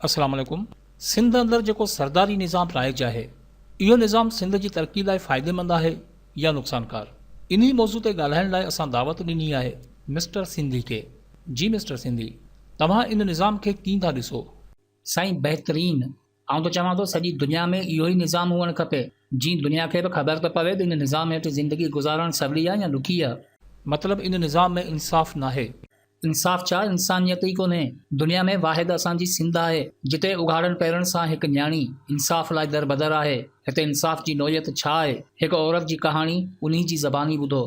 السلام عليڪم سنڌ اندر جيڪو سرداري نظام رائج آهي اهو نظام سنڌ جي ترقي لاء فائديمند آهي يا نقصانڪار؟ انهي موضوع تي ڳالهائڻ لاء اسان دعوت ڏني آهي مسٽر سنڌي کي. جي مسٽر سنڌي توهان ان نظام کي ڪين ٿا ڏسو؟ سائين بهترين. آئون ته چوان ٿو سڄي دنيا ۾ اهو ئي نظام هئڻ کپي جين دنيا کي به خبر ته پوي ته ان نظام هيٺ زندگي گذارڻ سولي آ يا ڏکي آ. مطلب ان نظام ۾ انصاف ناهي. انصاف ڇا انسانيت ئي ڪونهي. دنيا ۾ واحد اسان جي سنڌ آهي جتي اگهاڙن پيرن سان هڪ نياڻي انصاف لاء دربدر آهي. هتي انصاف جي نوعيت ڇا آهي؟ هڪ عورت جي ڪهاڻي انهي جي زباني ٻڌو.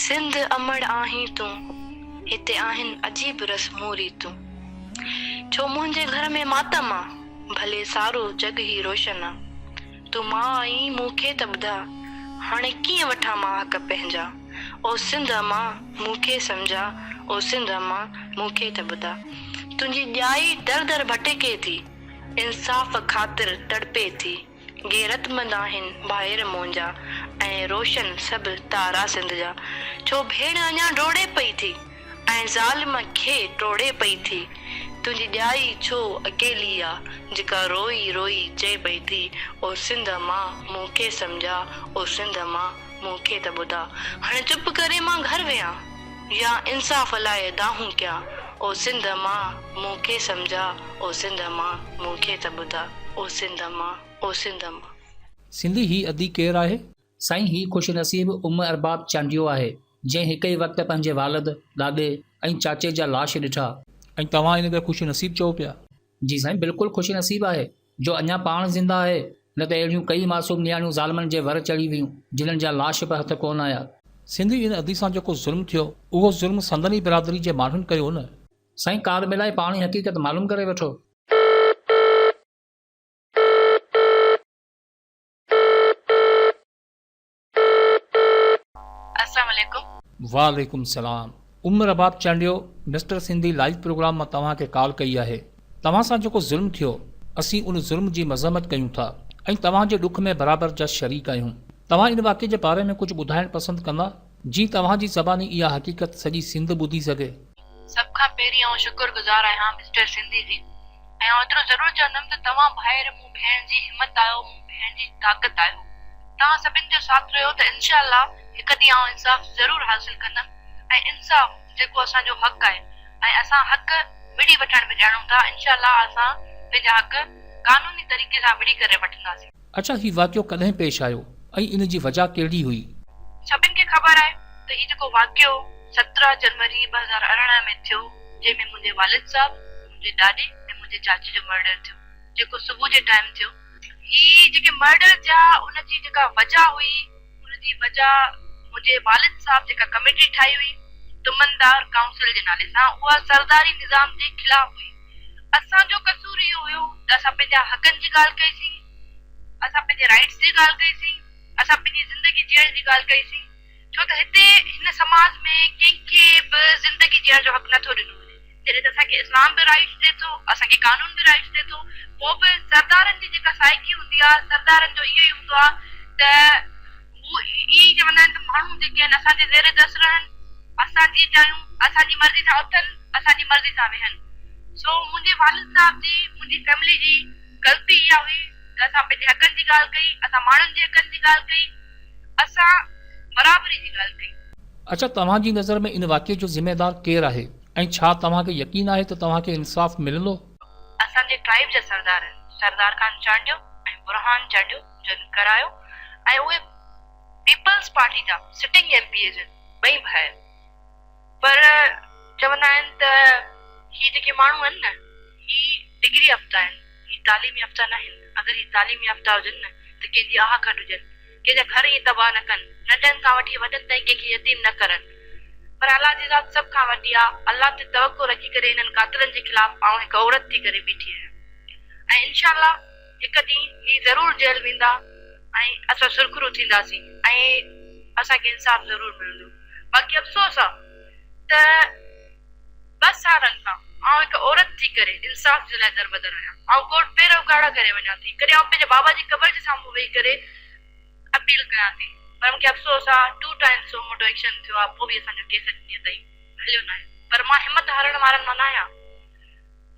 سنڌ امڙ آهين تون، هتي آهن عجيب رسمون ريتون. ڇو منهنجي گهر ۾ ماتم آ، ڀلي سارو جڳ هي روشن آ. تون ماء آهين مون کي ته ٻڌا، هاڻي ڪيئن وٺان مان حق پنهنجا. او سنڌ امان مون کي سمجها، او سنڌ امان مون کي ته ٻڌا. تنهنجي ڄائي در در ڀٽڪي ٿي، انصاف خاطر تڙپي ٿي. غيرتمند آهن ڀائر منهنجا ۽ روشن سڀ تارا سنڌ جا. ڇو ڀيڻ اڃا ڊوڙي پئي ٿي ۽ ظالم کي ٽوڙي پئي ٿي. تنهنجي ڄائي ڇو اڪيلي آ جيڪا روئي روئي چئي پئي ٿي او سنڌ امان مون کي سمجها او سنڌ امان مون کي ته ٻڌا. هاڻي چپ ڪري مان گهر ويهان يا انصاف لاء دانهون ڪيان او سنڌ امان مون کي سمجها او سنڌ امان مون کي ته ٻڌا او سنڌ امان او سنڌ امان. سنڌي هي ادي ڪير آهي؟ سائين هي خوش نصيب ام ارباب چانڊيو آهي جنهن هڪ ئي وقت پنهنجي والد، ڏاڏي ۽ چاچي جا لاش ڏٺا. ۽ توهان ان کي خوش نصيب چئو پيا؟ جي سائين بلڪل خوش نصيب آهي جو اڃا پاڻ زنده آهي نه ته اهڙيون ڪئي معصوم نياڻيون ظالمن جي ور چڙهي ويون جنھن جا لاش به هٿ ڪونه آيا. سنڌي ان ادي سان جيڪو ظلم ٿيو اهو ظلم سندن ئي برادري جي ماڻهن ڪيو نه؟ سائين ڪار ملائي پاڻ ئي حقيقت معلوم ڪري وٺو. السلام عليڪم. وعليڪم سلام Umm Rabab Chandio mister Sindhi live programme مان توهان کي ڪال ڪئي آهي توهان سان جيڪو ظلم ٿيو اسين ان ظلم جي مذمت ڪيون ٿا ۽ توهان جي ڏک ۾ برابر جا شريڪ آهيون توهان ان واقعي جي باري ۾ ڪجهه ٻڌائڻ پسند ڪندا جي توهان جي زباني اها حقيقت سڄي سنڌ ٻڌي سگهي. سڀ کان پهرين آئون شڪر گذار آهيان مسٽر سنڌي جي ۽ آئون ايترو ضرور چوندم ته توهان ڀائر مون ڀيڻ جي همت آهيو مون ڀيڻ جي طاقت آهيو توهان سڀن جو ساٿ رهيو ته انشاء الله هڪ ڏينهن آئون انصاف ضرور حاصل ڪندم ۽ انصاف جيڪو اسان جو حق آهي ۽ اسان حق وڙهي وٺڻ به ڄاڻون ٿا انشاء الله اسان پنهنجا حق قانوني طريقي سان وڙهي ڪري وٺنداسين. اڇا هي واقعو ڪڏهن پيش آيو ۽ ان جي وجه ڪهڙي هئي؟ سڀن کي خبر آهي ته هي جيڪو واقعو 17 جنوري 2018 ۾ ٿيو جنهن ۾ منهنجي والد صاحب، منهنجي ڏاڏي ۽ منهنجي چاچي جو مرڊر ٿيو جيڪو صبح جي ٽائيم ٿيو. هي جيڪي مرڊر ٿيا ان جي جيڪا وجه هئي ان جي وجه منهنجي والد صاحب جيڪا ڪميٽي ٺاهي هئي تمندار ڪائونسل جي نالي سان اها سرداري نظام جي خلاف هئي. اسان جو قصور اهو هيو ته اسان پنهنجا حقن جي ڳالهه ڪئي سين، اسان پنهنجي رائيٽس جي ڳالهه ڪئي سين، اسان پنهنجي زندگي جيئڻ جي ڳالهه ڪئي سين، ڇو ته هتي هن سماج ۾ ڪنهن کي به زندگي جيئڻ جو حق نٿو ڏنو وڃي، جڏهن ته اسان کي اسلام به رائيٽس ڏي ٿو، اسان کي قانون به رائيٽس ڏي ٿو، پوء به سردارن جي جيڪا سائيڪي هوندي آهي، سردارن جو اهو ئي هوندو آهي ته هو ائين ئي چوندا آهن ته ماڻهو جيڪي آهن اسان جي زير دست رهن، اسان جيئن چاهيون، اسان جي مرضي سان اٿن، اسان جي مرضي سان ويهن. سو منهنجي والد صاحب جي، منهنجي فيملي جي غلطي اها هئي ته اسان پنهنجي حقن جي ڳالهه ڪئي، اسان ماڻهن جي حقن جي ڳالهه ڪئي، اسان برابري جي ڳالهه ڪئي. اڇا توهان جي نظر ۾ ان واقعي جو ذميدار ڪير آهي ۽ ڇا توهان کي يقين آهي ته توهان کي انصاف ملندو؟ اسان جي ٽرائيب جا سردار سردار خان چانڊيو ۽ برهان چانڊيو جن ڪرايو ۽ اهي پيپلز پارٽي جا سٽنگ ايم پي ايز آهن ٻئي ڀائر پر چوندا آهن ته هي جيڪي ماڻهو آهن نه هي ڊگري يافته آهن هي تعليم يافته ناهن اگر هي تعليم يافته هجن نه ته ڪنهن جي آهه کان ڊڄن ڪنهن جا گهر ائين تباهه نه ڪن ننڍن کان وٺي وڏن تائين ڪنهن کي يتيم نه ڪرن پر الله جي ذات سڀ کان وڏي آ الله تي توقع رکي ڪري انهن قاتلن جي خلاف آئون هڪ عورت ٿي ڪري بيٺي آهيان ۽ انشاء الله هڪ ڏينهن هي ضرور جيل ويندا ۽ اسان سرخرو ٿينداسين ۽ اسان کي انصاف ضرور ملندو باقي افسوس آ ته ٻه سالن کان آئون هڪ عورت ٿي ڪري انصاف جي لاء دربدر آهيان. آئون ڪورٽ پير اگهاڙا ڪري وڃان ٿي. ڪڏهن آئون پنهنجي بابا جي قبر جي سامهون ويهي ڪري اپيل ڪيان ٿي. پر مون کي افسوس آ two times suo motu action ٿيو آ پوء به اسان جو ڪيس اڄ ڏينهن تائين هليو ناهي. پر مان همت هارڻ وارن مان ناهيان.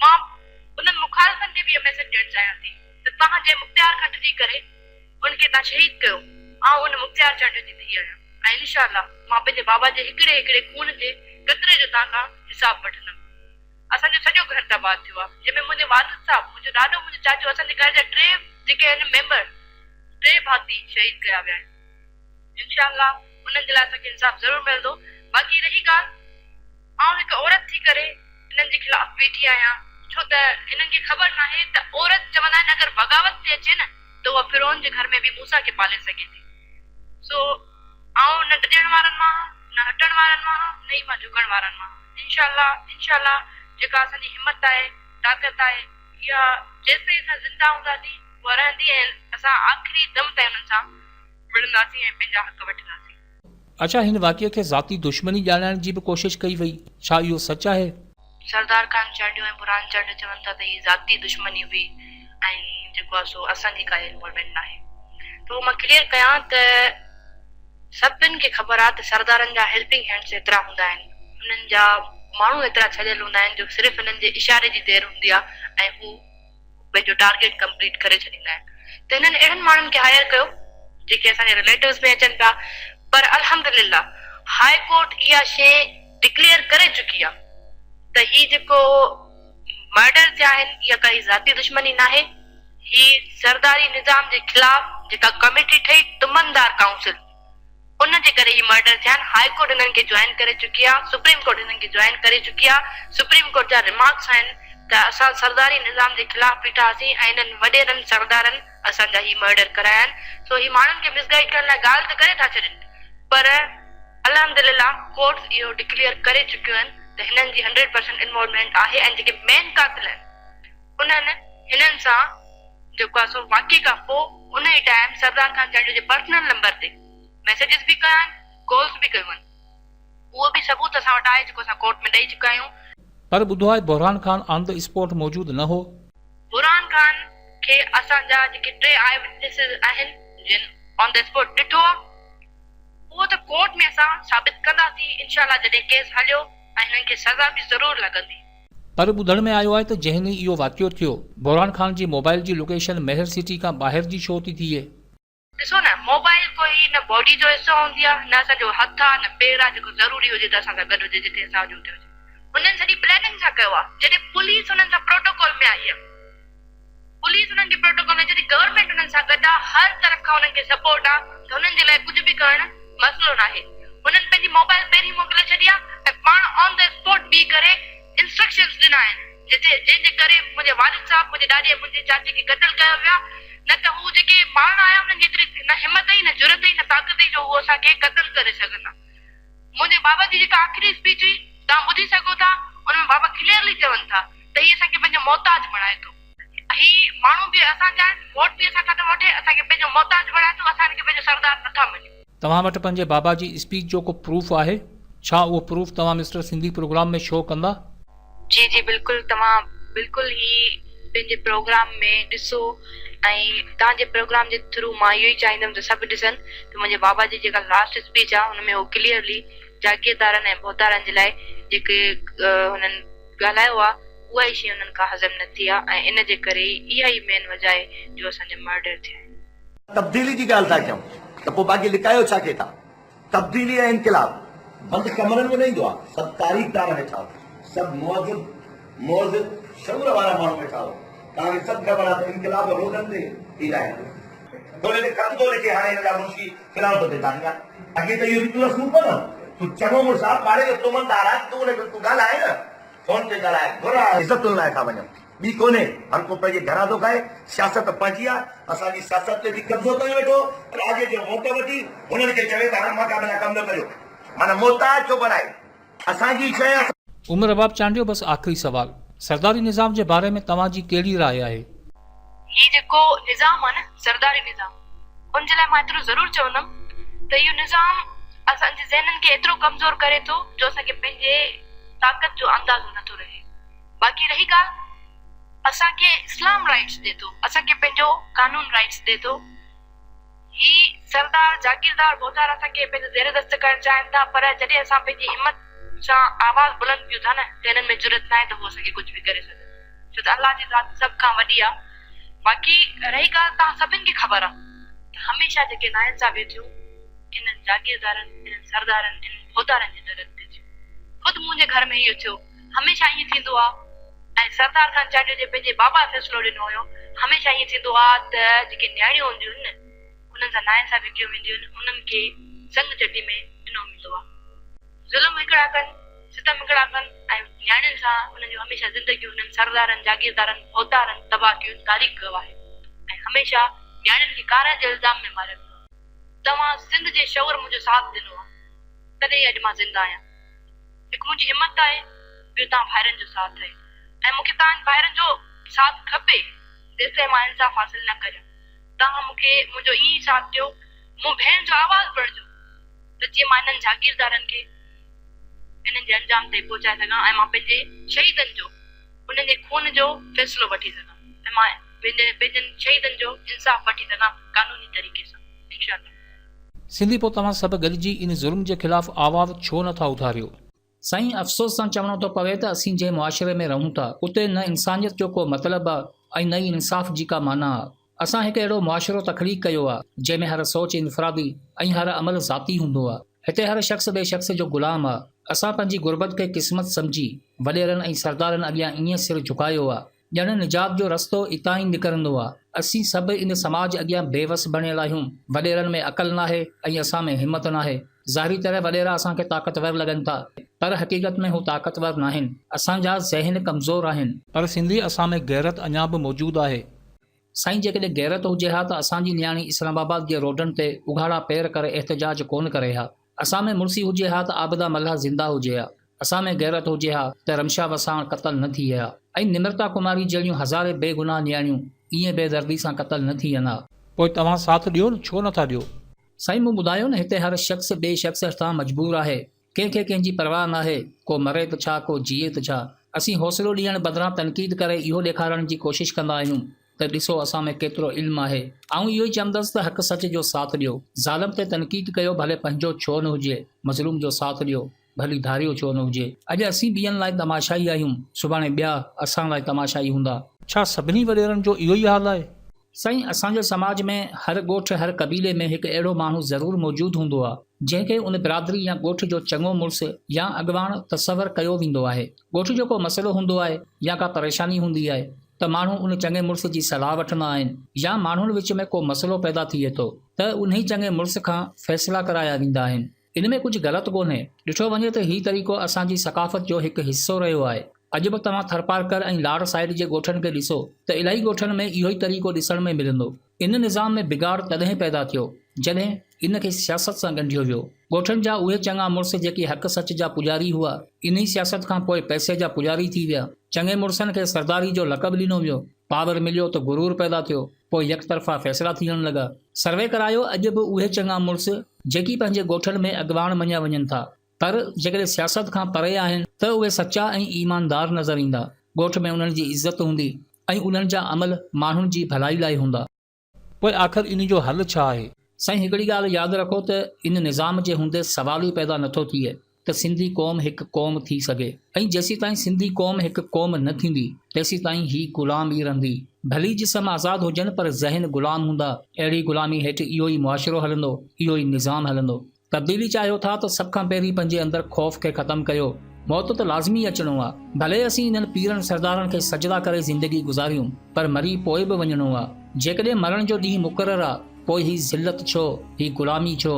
مان. انهن مخالفن کي به اهو ميسيج ڏيڻ چاهيان ٿي ته توهان جنهن مختيار کان ڊڄي ڪري ان کي توهان شهيد ڪيو، آئون ان مختيار چانڊيو جي ڌيء آهيان ۽ انشاء الله مان پنهنجي بابا جي هڪڙي هڪڙي خون جي قطري جو توهان کان حساب وٺندم. اسان جو سڄو گهر تباهه ٿيو آهي، جنهن ۾ منهنجي والد صاحب، منهنجو ڏاڏو، منهنجو چاچو، اسان جي گهر جا ٽي جيڪي آهن ميمبر، ٽي ڀاتي شهيد ڪيا ويا آهن. انشاء الله انهن جي لاء اسان کي انصاف ضرور ملندو. باقي رهي ڳالهه آئون هڪ عورت ٿي ڪري انهن جي خلاف بيٺي آهيان، ڇو ته انهن کي خبر ناهي ته عورت چوندا آهن اگر بغاوت تي اچي نه ته اها فرعون جي گهر ۾ به موسيٰ کي پالي سگهي ٿي. سو آئون نه ڊڄڻ وارن مان آهيان، نه هٽڻ وارن مان آهيان، نه ئي مان جهڪڻ وارن مان آهيان. انشاء الله انشاء الله جيڪا اسان جي همت آهي، طاقت آهي، اها جيستائين اسان زنده هونداسين اها رهندي ۽ اسان آخري دم تائين انهن سان وڙهنداسين ۽ پنهنجا حق وٺنداسين. اڇا هن واقعي کي ذاتي دشمني ڄاڻائڻ جي به ڪوشش ڪئي وئي، ڇا اهو سچ آهي؟ سردار خان چانڊيو ۽ برهان چانڊيو چون ٿا ته هي ذاتي دشمني هئي ۽ جيڪو آهي سو اسان جي ڪائي انوالومينٽ ناهي ته اهو مان ڪليئر ڪيان ته سڀن کي خبر آهي ته سردارن جا هيلپنگ هينڊس ايترا هوندا آهن انهن جا ماڻهو ايترا ڇڏيل هوندا آهن جو صرف انهن جي اشاري جي دير هوندي آهي ۽ هو پنهنجو ٽارگيٽ ڪمپليٽ ڪري ڇڏيندا آهن ته هنن اهڙن ماڻهن کي هائير ڪيو جيڪي اسان جي رليٽوز ۾ اچن پيا پر الحمدلله هاء ڪورٽ اها شي ڊڪليئر ڪري چڪي آهي ته هي جيڪو مرڊر ٿيا آهن اها ڪائي ذاتي دشمني ناهي هي سرداري نظام جي خلاف جيڪا ڪميٽي ٺهي تمندار ڪائونسل ان جي ڪري هي مرڊر ٿيا آهن، هاء ڪورٽ هنن کي جوائن ڪري چڪي آهي، سپريم ڪورٽ هنن کي جوائن ڪري چڪي آهي، سپريم ڪورٽ جا ريمارڪس آهن ته اسان سرداري نظام جي خلاف بيٺا هئاسين ۽ هنن وڏيرن سردارن اسان جا هي مرڊر ڪرايا آهن، سو هي ماڻهن کي مس گائيڊ ڪرڻ لاء ڳالهه ته ڪري ٿا ڇڏين پر الحمدلله ڪورٽس اهو ڊڪليئر ڪري چڪيون آهن ته هنن جي هنڊريڊ پرسنٽ انوالومينٽ آهي ۽ جيڪي مين قاتل آهن انهن هنن سان جيڪو آهي سو واقعي کان پوء ان ئي ٽائيم سردار خان چانڊيو جي پرسنل نمبر تي ميسيجز به ڪيا آهن ڪالز به ڪيون آهن اهو به ثبوت اسان وٽ آهي جيڪو اسان ڪورٽ ۾ ڏئي چڪا آهيون. پر ٻڌو آهي بحران خان آن the spot موجود نه هو. بحران خان کي اسان جا جيڪي ٽي آء وٽنيسز آهن جن آن the spot ڏٺو آهي اهو ته ڪورٽ ۾ اسان ثابت ڪنداسين انشاء الله جڏهن ڪيس هليو ۽ هنن کي سزا به ضرور لڳندي. پر ٻڌڻ ۾ آيو آهي ته جنهن ڏينهن اهو واقعو ٿيو، بوران خان جي موبائل جي لوڪيشن مهر سٽي کان ٻاهر جي شو ٿي ٿئي. ڏسو نه موبائل ڪوئي نه باڊي جو حصو هوندي آ نه اسان جو هٿ آ نه پير آ جيڪو ضروري هجي ته اسان سان گڏ هجي جتي اسان هجون اتي هجي. هنن سڄي پلاننگ سان ڪيو آ جڏهن پوليس هنن سان پروٽوڪول ۾ آئي آ پوليس هنن کي پروٽوڪول ۾ جڏهن گورنمينٽ هنن سان گڏ آ هر طرف کان هنن کي سپورٽ آ ته هنن جي لاء ڪجهه به ڪرڻ مسئلو ناهي هنن پنهنجي موبائل پهرين موڪلي ڇڏي آ ۽ پاڻ آن the spot بيهي ڪري انسٽرڪشنز ڏنا آهن جتي جنهن جي ڪري منهنجي والد صاحب منهنجي ڏاڏي ۽ منهنجي چاچي کي قتل ڪيو ويو آ نه ته هو جيڪي مارڻ آيا انهن جي ايتري نه همت هئي نه جرئت هئي نه طاقت هئي جو هو اسان کي قتل ڪري سگهن ها منهنجي بابا جي جيڪا آخري اسپيچ هئي توهان ٻڌي سگهو ٿا ان ۾ بابا ڪليئرلي چون ٿا ته هي اسان کي پنهنجو محتاج بڻائي ٿو. هي ماڻهو به اسان جا آهن، ووٽ به اسان کان ٿو وٺي، اسان کي پنهنجو محتاج بڻائي ٿو، اسان هن کي پنهنجو سردار نٿا مڃون. توهان وٽ پنهنجي بابا جي اسپيچ جو ڪو پروف آهي؟ ڇا اهو پروف توهان مسٽر سنڌي پروگرام ۾ شو ڪندا؟ جي جي بلڪل توهان بلڪل هي پنهنجي پروگرام ۾ ڏسو ۽ توهان جي پروگرام جي ٿرو مان اهو ئي چاهيندم ته سڀ ڏسن ته منهنجي بابا جي جيڪا لاسٽ اسپيچ آهي ان ۾ هو ڪليئرلي جاگيردارن ۽ ڀوتارن جي لاء جيڪي هنن ڳالهايو آ اها ئي شيء انهن کان هضم نه ٿي آ ۽ ان جي ڪري ئي اها ئي مين وجه آهي جو اسان جا مرڊر ٿيا آهن. تبديلي جي ڳالهه ٿا ڪيون ته پوء باقي لڪايو ڇا کي ٿا؟ تبديلي ۽ انقلاب بند ڪمرن ۾ نه ايندو آهي. سڀ تاريخدان ويٺا هو، سڀ مهذب، مهذب، شعور وارا ماڻهو ويٺا هو. توهان کي سڀ خبر آهي ته انقلاب روڊن تي ايندا آهن. ٿو لکي خط ٿو لکي هاڻي هن جا منشي فلاڻو ٿو ٿئي تانيا اڳي ته اهو ريتو رسمون ڪونه تون چڱو مڙس آ پاڙي جو تمندار آ تون ان کي تون ڳالهاء نه فون تي ڳالهاء گهر آ عزتن لاء ٿا وڃون ٻي ڪونهي هر ڪو پنهنجي گهران ٿو کائي سياست پنهنجي آ اسان جي سياست تي به قبضو ڪيو ويٺو راڄ جو ووٽ وٺي هنن کي چوي ته هاڻ مان کان بنا ڪم نه ڪريو معنيٰ محتاج ٿو بڻائي اسان جي شيء اسان. عمر رباب چانڊيو بس آخري سوال سرداري نظام جي باري ۾ توهان جي ڪهڙي راء آهي؟ هي جيڪو نظام آ نه سرداري نظام ان جي لاء مان ايترو ضرور چوندم ته اهو نظام اسان جي ذهنن کي ايترو ڪمزور ڪري ٿو جو اسان کي پنهنجي طاقت جو اندازو نٿو رهي باقي رهي ڳالهه اسان کي اسلام رائيٽس ڏي ٿو اسان کي پنهنجو قانون رائيٽس ڏي ٿو هي سردار، جاگيردار، ڀوتار اسان کي پنهنجو زير دست ڪرڻ چاهين ٿا پر جڏهن اسان پنهنجي همت سان آواز بلند ڪيون ٿا نه ته هنن ۾ جرئت ناهي ته هو اسان کي ڪجهه به ڪري سگهن. ڇو ته الله جي ذات سڀ کان وڏي آ. باقي رهي ڳالهه توهان سڀن کي خبر آ ته هميشه جيڪي ناانصافيون ٿيون انهن جاگيردارن، انهن سردارن، انهن ڀوتارن جي درن تي ٿيون. خود منهنجي گهر ۾ اهو ٿيو. هميشه ائين ٿيندو آ ۽ سردار خان چانڊيو جي پنهنجي بابا فيصلو ڏنو هيو. هميشه ائين ٿيندو آ ته جيڪي نياڻيون هونديون آهن نه انهن سان ناانصافيون ڪيون وينديون آهن انهن کي سڱ چٽي ۾ ڏنو ويندو آ. ظلم هڪڙا ڪن، ستم هڪڙا ڪن ۽ نياڻين سان انهن جون هميشه زندگيون هنن سردارن، جاگيردارن، ڀوتارن تباهه ڪيون تاريخ گواهه آهي ۽ هميشه نياڻين کي ڪارنهن جي الزام ۾ ماريو ويندو آهي. توهان سنڌ جي شعور منهنجو ساٿ ڏنو آهي تڏهن ئي اڄ مان زنده آهيان. هڪ منهنجي همت آهي ٻيو توهان ڀائرن جو ساٿ آهي ۽ مون کي توهان ڀائرن جو ساٿ کپي جيستائين مان انصاف حاصل نه ڪريان. توهان مون کي منهنجو ائين ئي ساٿ ڏيو، مون ڀيڻ جو آواز بڻجو ته جيئن مان انهن جاگيردارن کي انهن جي انجام تائين پهچائي سگهان ۽ مان پنهنجي شهيدن جو انهن جي خون جو فيصلو وٺي سگهان ۽ مان پنهنجن شهيدن جو انصاف وٺي سگهان قانوني طريقي سان انشاء الله. سنڌي پوء توهان سڀ گڏجي ان ظلم جي خلاف آواز ڇو نه ٿا اٿاريو؟ سائين افسوس سان چوڻو ٿو پوي ته اسين جنهن معاشري ۾ رهون ٿا اتي نه انسانيت جو ڪو مطلب آ ۽ نه ئي انصاف جي ڪا معنيٰ آ. اسان هڪ اهڙو معاشرو تخليق ڪيو آ جنهن ۾ هر سوچ انفرادي ۽ هر عمل ذاتي هوندو آ. هتي هر شخص ٻئي شخص جو غلام آ. اسان پنهنجي غربت کي قسمت سمجهي وڏيرن ۽ سردارن اڳيان ائين سر جهڪايو آ ڄڻ نجات جو رستو اتان ئي نڪرندو آ. اسين سڀ ان سماج اڳيان بي وس بڻيل آهيون. وڏيرن ۾ عقل ناهي ۽ اسان ۾ همت ناهي. ظاهري طرح وڏيرا اسان کي طاقتور لڳن ٿا پر حقيقت ۾ هو طاقتور ناهن. اسان جا ذهن ڪمزور آهن. پر سنڌي اسان ۾ غيرت اڃا به موجود آهي. سائين جيڪڏهن غيرت هجي ها ته اسان جي نياڻي اسلام آباد جي روڊن تي اگهاڙا پير ڪري احتجاج ڪونه ڪري ها. اسان ۾ مڙسي هجي ها ته عابده ملاح زنده هجي ها. اسان ۾ غيرت هجي ها ته رمشا وساڻ قتل نه ٿئي ها ۽ نمرتا ڪماري جهڙيون هزارين بي گناهه نياڻيون ائين بي دردي سان قتل نه ٿين ها. پوء توهان ساٿ ڏيو نه ڇو نه ٿا ڏيو؟ سائين مون ٻڌايو نه هتي هر شخص ٻئي شخص هٿان مجبور آهي. ڪنهن کي ڪنهن جي پرواهه ناهي، ڪو مري ته ڇا ڪو جيئي ته ڇا. اسين حوصلو ڏيڻ بدران تنقيد ڪري اهو ڏيکارڻ جي ڪوشش ڪندا آهيون ته ڏسو اسان ۾ ڪيترو علم آهي. آئون اهو ئي چوندس ته حق سچ جو ساٿ ڏيو. ظالم تي تنقيد ڪيو ڀلي پنهنجو ڇو نه هجي، مظلوم جو ساٿ ڏيو ڀلي ڌاريو ڇو نه هجي. اڄ اسين ٻين لاء تماشائي آهيون، سڀاڻي ٻيا اسان لاء تماشائي هوندا. ڇا سڀني وڏيرن جو اهو ئي حال آهي؟ سائين اسان جي سماج ۾ هر ڳوٺ هر قبيلي ۾ هڪ اهڙو ماڻهو ضرور موجود هوندو آ جنهن کي ان برادري يا ڳوٺ جو چڱو مڙس يا اڳواڻ تصور ڪيو ويندو آهي. ڳوٺ جو ڪو مسئلو هوندو آهي يا ڪا پريشاني هوندي آهي ته ماڻهو ان چڱي مڙس جي صلاح وٺندا آهن يا ماڻهن وچ ۾ ڪو مسئلو پيدا ٿئي ٿو ته انهي چڱي مڙس کان فيصلا ڪرايا ويندا آهن. ان ۾ ڪجهه غلط ڪونهي. ڏٺو وڃي ته هي طريقو اسان جي ثقافت جو هڪ حصو رهيو آهي. اڄ به توهان ٿرپارڪر ۽ لاڙ سائيڊ جي ڳوٺن کي ڏسو ته الاهي ڳوٺن ۾ اهو ئي طريقو ڏسڻ ۾ ملندو. ان نظام ۾ بگاڙ تڏهن پيدا ٿيو، جڏهن ان کي سياست سان ڳنڍيو ويو. ڳوٺن جا اهي چڱا مڙس جيڪي حق سچ جا پڄاري هئا، انهي سياست کان پوء پئسي جا پڄاري ٿي ويا. چڱي مڙسن کي سرداري جو لقب ڏنو ويو. پاور مليو ته غرور پيدا ٿيو. پوء يڪطرفا فيصلا ٿيڻ لڳا. سروي ڪرايو اڄ به اهي چڱا مڙس جيڪي پنهنجي ڳوٺن ۾ اڳواڻ مڃيا وڃن ٿا پر جيڪڏهن سياست کان پري آهن ته اهي سچا ۽ ايماندار نظر ايندا. ڳوٺ ۾ انهن جي عزت هوندي ۽ انهن جا عمل ماڻهن جي ڀلائي لاء هوندا. پوء آخر ان جو حل ڇا آهي؟ سائين هڪڙي ڳالهه ياد رکو ته ان نظام جي هوندي سوال ئي پيدا نٿو ٿئي ته سنڌي قوم هڪ قوم ٿي سگهي ۽ جيسيتائين سنڌي قوم هڪ قوم نه ٿيندي تيسيتائين هي غلام ئي رهندي. ڀلي جسم آزاد هجن پر ذهن غلام هوندا. اهڙي غلامي هيٺ اهو ئي معاشرو هلندو، اهو ئي نظام هلندو. تبديلي چاهيو ٿا ته سڀ کان پهرين پنهنجي اندر خوف کي ختم ڪيو. موت ته لازمي اچڻو آ. ڀلي اسين انهن پيرن سردارن کي سجدا ڪري زندگي گذاريون پر مري پوء به وڃڻو آ. جيڪڏهن مرڻ جو ڏينهن مقرر آ پوء هي ذلت ڇو؟ هي غلامي ڇو؟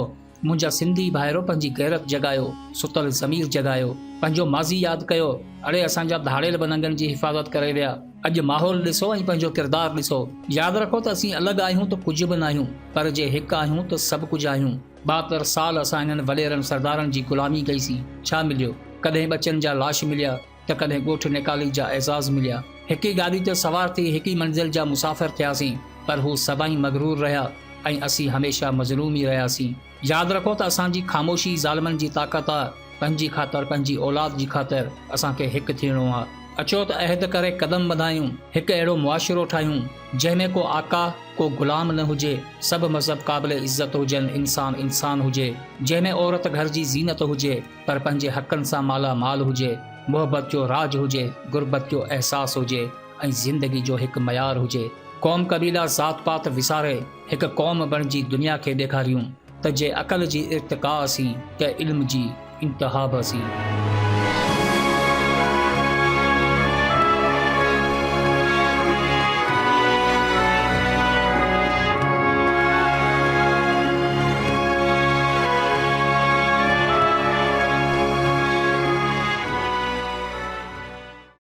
منهنجا سنڌي ڀائرو پنهنجي غيرت جڳايو، ستل ضمير جڳايو، پنهنجو ماضي ياد ڪيو، اڙي اسان جا ڌاڙيل به ننگن جي حفاظت ڪري ويا، اڄ ماحول ڏسو ۽ پنهنجو ڪردار ڏسو، ياد رکو ته اسين الڳ آهيون ته ڪجهه به ناهيون، پر جي هڪ آهيون ته سڀ ڪجهه آهيون، 72 سال اسان انهن وڏيرن سردارن جي غلامي ڪئي سين، ڇا مليو؟ ڪڏهن ٻچن جا لاش مليا ته ڪڏهن ڳوٺ نيڪالي جا اعزاز مليا، هڪ ئي گاڏي تي سوار ٿي هڪ ئي منزل جا مسافر ٿياسين، پر هو سدائين مغرور رهيا ۽ اسين هميشه مظلوم ئي رهياسين. ياد رکو ته اسان جي خاموشي ئي ظالمن جي طاقت آ. پنهنجي خاطر پنهنجي اولاد جي خاطر اسان کي هڪ ٿيڻو آ. اچو ته عهد ڪري قدم وڌايون، هڪ اهڙو معاشرو ٺاهيون، جنهن ۾ ڪو آقا، ڪو غلام نه هجي، سڀ مذهب قابل عزت هجن، انسان انسان هجي، جنهن ۾ عورت گهر جي زينت هجي، پر پنهنجي حقن سان مالا مال هجي، محبت جو راڄ هجي، غربت جو احساس هجي. ۽ زندگي جو هڪ معيار هجي. قوم قبيلا ذات پات وساري هڪ قوم بڻجي دنيا کي ڏيکاريون ته جي عقل جي ارتقا اسين ته علم جي انتها به اسين.